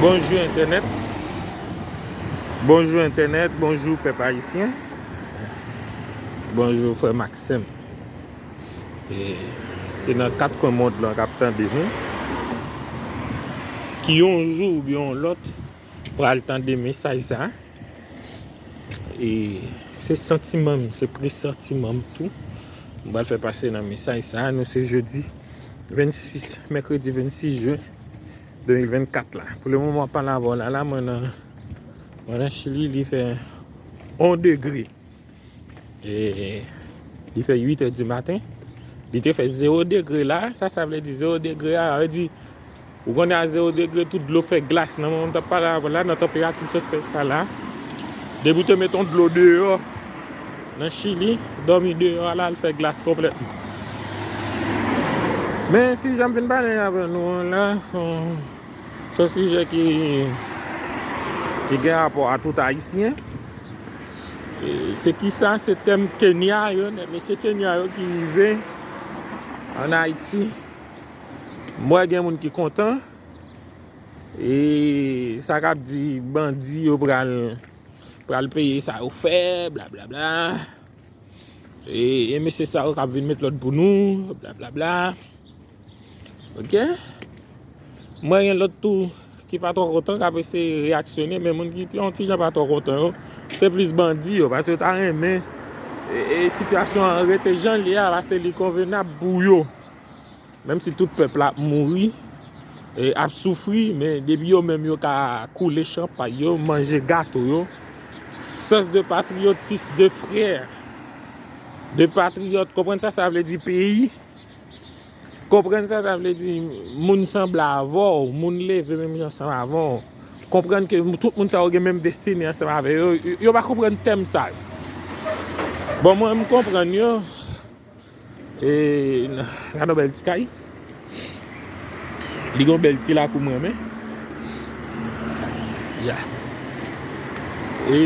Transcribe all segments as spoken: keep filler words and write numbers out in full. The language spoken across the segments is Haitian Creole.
Bonjou entènèt. Bonjou entènèt, bonjou pèp ayisyen. Bonjou frè Maxime. E se nan kat kwen mond lan k ap tande nou. Ki yon jou oubyen yon lòt pral tande mesaj sa. E se santiman m, se presantiman m tou. M pral fè pase nan mesaj sa. Nou se jedi vennsis, mèkredi vennsis jen de mil vennkat la. Pou le moman, w ap pale avè w la, la, mwen nan, mwen nan Chili, li fè yon degre. E li fè uit è di maten. Li te fè zewo degre la. Sa, sa vle di zewo degre a, sa vle di, ou konnen a zewo degre, tout dlo fè glas. Nan moman m t ap pale avè w la, nan tanperati m sot fè sa la, depi w te met yon dlo deyò nan Chili, dòmi deyò a la, l fè glas konplètman. Men sijè m vin pale avè nou an la, se yon, se yon sijè ki, ki gen rapò a tout Ayisyen. E se kisa? Se tèm Kenya yo, nèg mesye Kenya yo ki rive ann Ayiti. M wè gen moun ki kontan. E sa k ap di bandi yo pral, pral peye sa yo fè, blablabla. E, e mesye sa yo k ap vin met lòd pou nou, blablabla. Ok? Mwen gen lòt tou ki pa twò kontan, k ap eseye reyaksyone, men moun ki yon ti jan pa twò kontan yo, se plis bandi yo, paske yo ta renmen, e, e sitiyasyon an rete jan l ye a, paske li konvenab pou yo. Menm si tout pèp la ap mouri, e, ap soufri, men depi yo menm yo ka koule chanpay yo, manje gato yo, sens de patriotisme, de frè, de patriyòt, konprann sa sa vle di peyi? Konprann sa sa vle di moun sanble avè w, moun leve menm jan ansanm avè w. Konprann ke tout moun sa yo gen menm destine ansanm avè yo. Yo, yo pa konprann tèm sa yo. Bon, mwen, m konprann yo. E, gade yon bèl ti kay. Li gen yon bèl ti lakou m renmen. Ya. E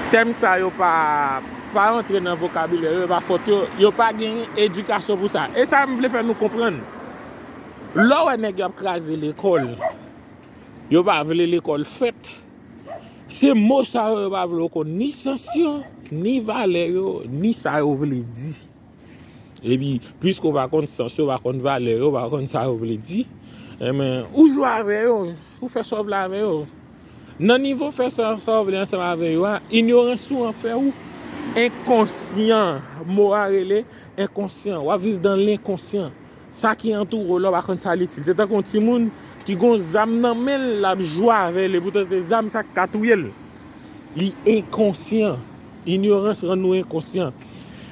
tèm sa yo pa, pa antre nan vokabilè yo, e pa fòt yo, yo pa gen edikasyon pou sa. E sa m vle fè nou konprann. Lè w wè nèg yo ap kraze lekòl, yo pa vle lekòl fèt. Se mo sa yo, yo pa vle w konn ni sans yo, ni valè yo, ni sa yo vle di. Epi, piske w pa konn sans yo, w pa konn valè yo, w pa konn sa yo vle di, enben, ou jwe avè yo, ou fè sa w vle avè yo. Nan nivo fè sa, sa w vle ansanm avè yo a, inyorans ou an fè ou enkonsyan. Mo a rele enkonsyan. W ap viv dan lenkonsyan. Sa ki antoure w la, w pa konn sa l itil. Se tankou yon timoun ki gon zam nan men l, l ap jwe avè l, e poutan se zam sa k ka touye l. Li enkonsyan. Inyorans rann nou enkonsyan.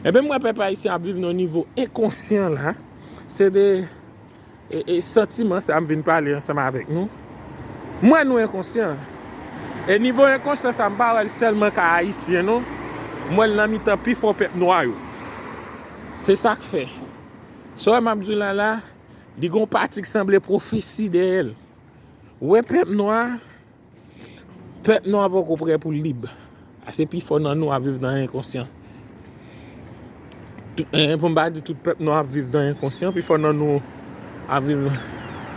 Enben, m wè pèp ayisyen ap viv nan nivo enkonsyan la. Se de, e, e santiman sa m vin pale ansanm avèk nou. M wè nou enkonsyan. E nivo enkonsyan sa, m pa wè l sèlman ka ayisyen, non. M wè l nan mitan pifò pèp nwa yo. Se sa k fè. Sa w wè m ap di w la la, li gon pati k sanble pwofesi dèyè l. Ou wè pèp nwa, pèp nwa poko prè pou l lib. Paske pifò nan nou ap viv nan enkonsyan. Tout, eh, pou m pa di tout pèp nwa ap viv nan enkonsyan, pifò nan nou ap viv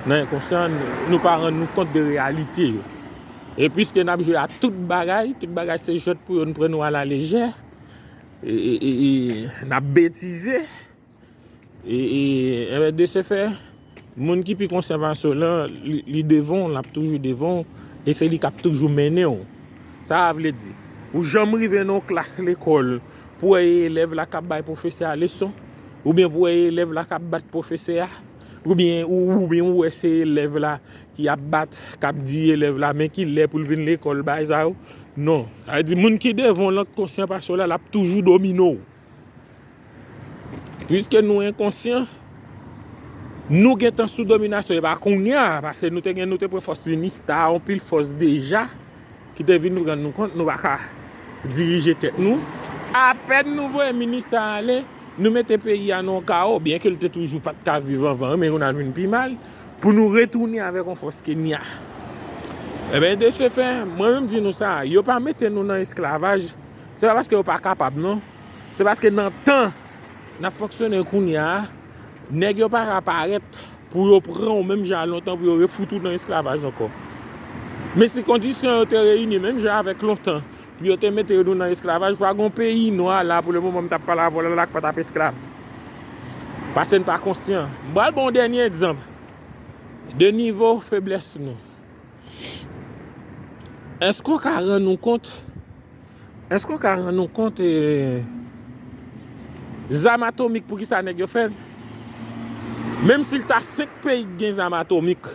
nan enkonsyan, nou pa rann nou kont de reyalite yo. E piske n ap jwe a tout bagay, tout bagay se jwèt pou yo, nou pran nou alalejè, e, e, e, e n ap betize. E, e, enben, de se fè, moun ki pi konsyan pase w lan, li, li devan w, l ap toujou devan w, e se li k ap toujou mennen w. Sa a vle di, ou janm rive nan yon klas lekòl pou wè e elèv la k ap bay pwofesè a leson, oubyen pou wè e elèv la k ap bat pwofesè a, oubyen, ou, oubyen ou wè se elèv la ki ap bat, k ap di elèv la, men ki lè pou l vin lekòl, bagay sa yo. Non. Sa vle di, moun ki devan w lan k konsyan pase w la, l ap toujou domine w. Piske nou enkonsyan, nou gentan sou dominasyon. E pa kounye a, paske nou te gen, nou te pran fòs Minista, yon pil fòs deja, ki te vin rann nou kont, nou pa ka dirije tèt nou. Apèn nou voye Minista ale, nou mete peyi a nan yon kawo, byenke l te toujou pa t ka viv anvan, men kounye a l vin pi mal, pou nou retounen avèk yon fòs Kenya. Enben, de se fè, mwen menm di nou sa, yo pa mete nou nan esklavaj, se pa paske yo pa kapab, non. Se paske nan tan n ap fonksyone kounye a, nèg yo pa ka parèt pou yo pran w menm jan a lontan, pou yo refout ou nan esklavaj ankò. Men si kondisyon yo te reyini menm jan avèk lontan, pou yo te mete nou nan esklavaj, pa gen yon peyi nwa la, pou le moman m t ap pale avè w la, la k pa t ap esklav. Paske n pa konsyan. M pral ba w yon dènye egzanp de nivo feblès nou. Èske w ka rann ou kont Èske w ka rann ou kont, eh, zam atomik, poukisa nèg yo fè l? Menm si l ta senk peyi k gen zam atomik,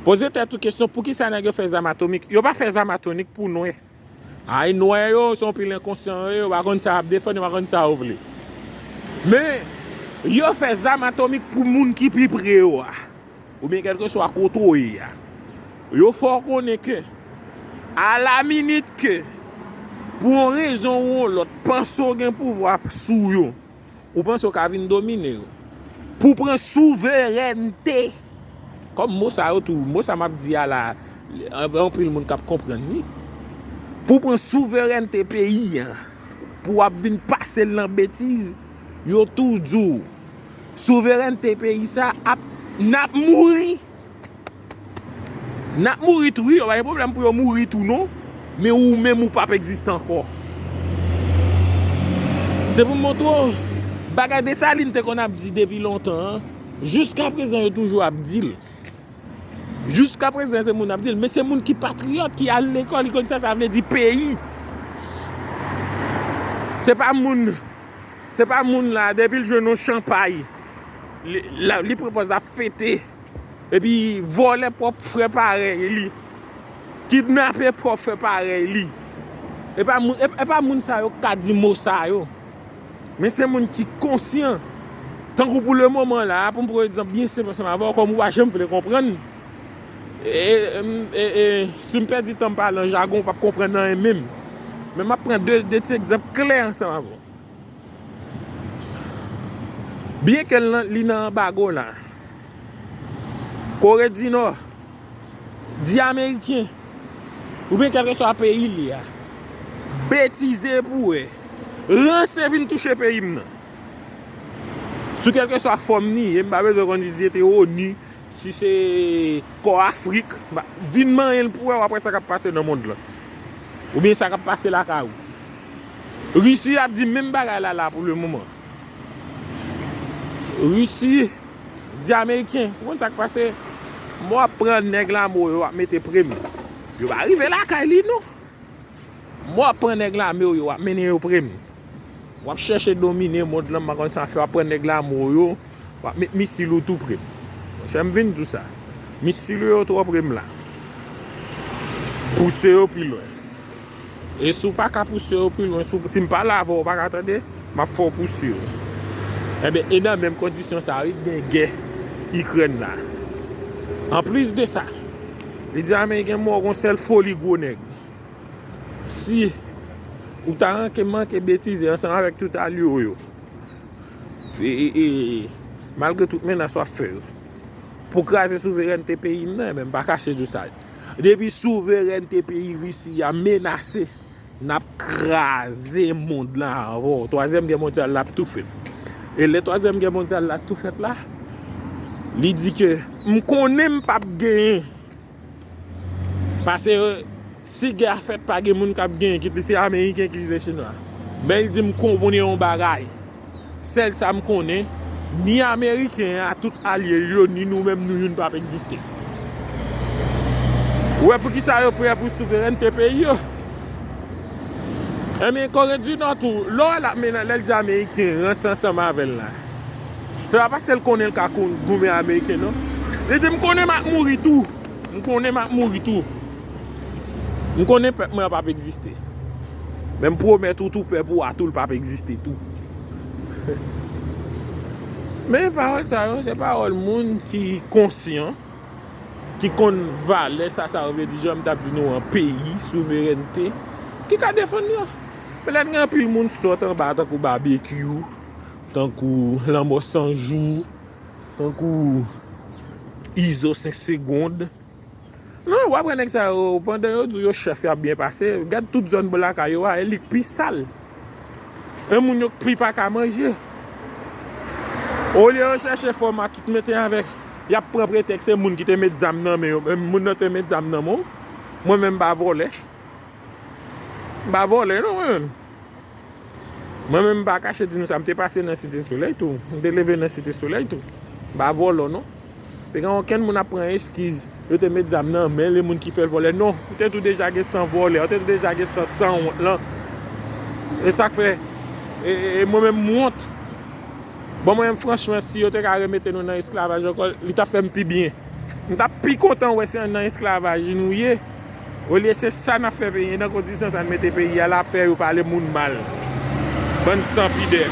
poze tèt ou kesyon, poukisa nèg yo fè zam atomik? Yo pa fè zam atomik pou nwè. Ay, nwè yo, se yon pil enkonsyan yo ye, yo pa konn sa y ap defann, yo pa konn sa yo vle. Men, yo fè zam atomik pou moun ki pi pre yo a, oubyen kèlkeswa kote w ye a. Yo fè w konnen ke, alaminit ke, pou yon rezon ou yon lòt, panse w gen pouvwa sou yo, ou panse w ka vin domine yo, pou pran souverènte. Kòm mo sa yo tou, mo sa m ap di a la, anpil moun k ap konprann li. Pou pran souverènte peyi a, pou w ap vin pase l nan betiz, yo tou di w, souverènte peyi sa ap, n ap mouri. N ap mouri tou, wi, yo pa gen pwoblèm pou yo mouri tou, non. Men ou menm, ou p ap egziste ankò. Se pou m montre w, bagay Desalin te konn ap di depi lontan an, jiska prezan, yo toujou ap di l. Jiska prezan, se moun ap di l. Men se moun ki patriyòt, ki al lekòl, ki konn sa sa vle di peyi. Se pa moun, se pa moun la, depi l jwenn yon chanpay, li, la, li pran pòz ap fete. Epi vòlè pwòp frè parèy li, kidnape pwòp frè parèy li. E pa moun, e, e pa moun sa yo k ka di mo sa yo. Men se moun ki konsyan. Tankou pou le moman la, pou m pran yon egzanp byen senp ansanm avè w, kòm ou pa janm vle konprann. E, e, e, e, si m pèdi tan m pale an jagon, ou p ap konprann anyen menm. Men m ap pran de, de ti egzanp klè ansanm avè w. Byenke l nan, li nan anbago la, Kore di Nò di Ameriken, oubyen kèlkeswa peyi li a, betize pou wè, ranse vin touche peyi m nan. Sou kèlkeswa fòm li ye, m pa bezwen konn si se te ONU, si se Kò Afrik, ba, vin manyen l pou wè, w ap wè sa k ap pase nan mond lan. Oubyen sa k ap pase lakay ou. Risi ap di menm bagay la la pou le moman. Risi di Ameriken, ou konn sa k pase? Mwen w ap pran nèg lame w yo, w ap mete pre m. Yo pa rive lakay li, non. Mwen w ap pran nèg lame w yo, w ap mennen yo pre m. W ap chèche domine mond lan, m pa konn sa fè, w ap pran nèg lame w yo, w ap met misil ou tou pre m. Monchè, m vin di w sa. Misil ou yo twò pre m la. Pouse yo pi lwen. E si w pa ka pouse yo pi lwen, si w, si m pale avè w, ou pa ka tande, m ap fè w pouse yo. Enben, e nan menm kondisyon sa a, wi, gen gè Ikrèn la. Anplis de sa, li di Ameriken mò gon sèl foli gwo nèg. Si ou ta ranke manke betize ansanm avèk tout alye w yo, e, e, e, malgre tout menas w ap fè yo, pou kraze souverènte peyi m nan, men m pa kache di w sa. Depi souverènte peyi Risi a menase, n ap kraze mond lan avè w. Twazyèm gè mondyal la ap tou fèt. E lè twazyèm gè mondyal la tou fèt la, li di ke m konnen m p ap genyen. Paske, si gè a fèt, pa gen moun k ap genyen, kit li se Ameriken, kit li se Chinwa. Men li di m konnen yon bagay. Sèl sa m konnen, ni Ameriken an ak tout alye l yo, ni nou menm, nou youn p ap egziste. Ou wè poukisa yo prè pou souverènte peyi yo? Enben, Kore di Nò tou, lè w wè l ap mennen, lè l di Ameriken ranse ansanm avè l la, se pa paske l konnen l ka kou-, goumen Ameriken, non. Li di, "M konnen m ap mouri tou. M konnen m ap mouri tou. M konnen pèp mwen an p ap egziste. Men m pwomèt ou tou, pèp ou a tou, l p ap egziste tou." Men pawòl sa yo, se pawòl moun ki konsyan, ki konn valè sa, sa yo vle di, jan m t ap di nou an, peyi, souverènte, ki ka defann yo. Men lè n gen anpil moun sòt anba, tankou Babekyou, tankou Lanmò San Jou, tankou Izo Senk Segonn. Non, w ap wè nèg sa yo, pandan yo di w yo chèf, y ap byen pase, gad tout zòn bò lakay yo a, e li k pi sal. E moun yo k pi pa ka manje. Olye yo chèche fòm a tout mete avèk, y ap pran pretèks se moun ki te met zam nan men yo. Men moun nan te met zam nan men w. Mwen menm m pa vòlè. M pa vòlè non mwen menm. Mwen menm m pa kache di nou sa, m te pase nan Site Solèy tou. M te leve nan Site Solèy tou. M pa vòlò non. Pe gen okenn moun ap pran eskiz. Yo te met zam nan men le moun ki fè l vòlè. Non, ou te tou deja gen san vòlè, ou te tou deja gen san sanwont lan. E sa k fè, e, e, e mwen menm m wont. Bon, mwen menm franchman, si yo te ka remete nou nan esklavaj ankò, li t ap fè m pi byen. M t ap pi kontan wè se nan esklavaj nou ye. Olye se sa n ap fè peyi, nan kondisyon sa n mete peyi a la, ap fè yo pale moun mal. Bann san pidè.